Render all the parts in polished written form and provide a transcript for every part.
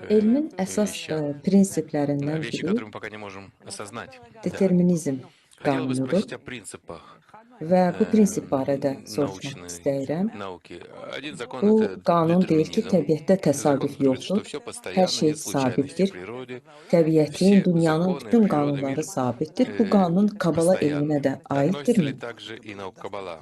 Elmin əsas вещах. Prinsiplərindən Вещи, biri которые мы пока не можем осознать. Да. Determinizm Хотел бы qanunudur спросить о принципах və bu prinsip barədə soruşmaq научной istəyirəm. Науки. Один закон Bu это qanun deyir ki, детерминизм. Təbiətdə Закон, təsadüf который говорит, что yoxdur. все Hər постоянно, şey нет случайности в sabitdir. Природе. Təbiətin, Все dünyanın законы bütün природы, qanunları мир sabitdir. Bu qanun Kabala elminə постоянны. Də Относится ли aiddirmi? Также и наука Каббала?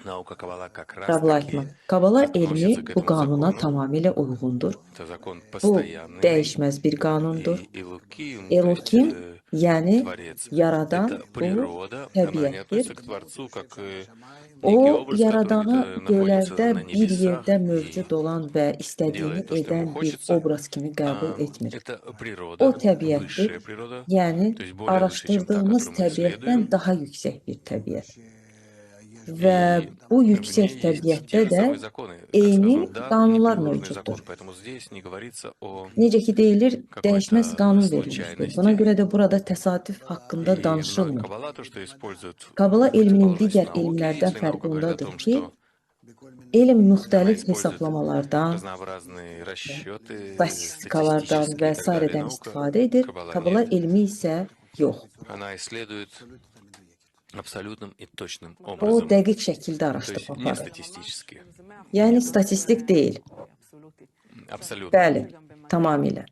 Наука Каббала как раз Rav таки Laytman, Kabala elmi относится к bu этому qanuna закону. Tamamilə uyğundur. Это закон Bu постоянный. Dəyişməz bir qanundur. И Элоким, то есть Elokim, yəni Творец, yaradan это bu природа, она не təbiətdir. Относится к Творцу как некий O, образ, который yaradanı где-то находится göylərdə на bir небесах yerdə и mövcud olan və istədiyini делает то, что ему edən bir хочется. Obraz kimi qəbul А, etmir. это O природа, təbiətdir, высшая природа, yəni то есть более выше, чем та, araşdırdığımız которую мы təbiətdən исследуем. Daha yüksək bir təbiət. Və И bu в yüksək ней есть təbiətdə те же də самые законы, как eyni сказал, дан qanunlar непреложный закон, mövcuddur. поэтому здесь не говорится о Necə ki deyilir, dəyişməz какой-то qanun verilmişdir. Buna случайности. Görə də burada təsadüf haqqında И danışılmır. Каббала, то, что использует Kabala в elminin противоположность digər науке, elmlərdən если fərqi наука говорит о ondadır том, ki, что elm она müxtəlif использует hesablamalardan, разнообразные расчеты, statistikalardan статистические və и так далее, sairədən наука istifadə edir. Каббала Kabala нет. Elmi isə yox. Она исследует абсолютным и точным O образом, dəqiq şəkildə то есть araşdırma не aparır. Статистически. Yəni statistik deyil. Абсолютно. Bəli, tamamilə.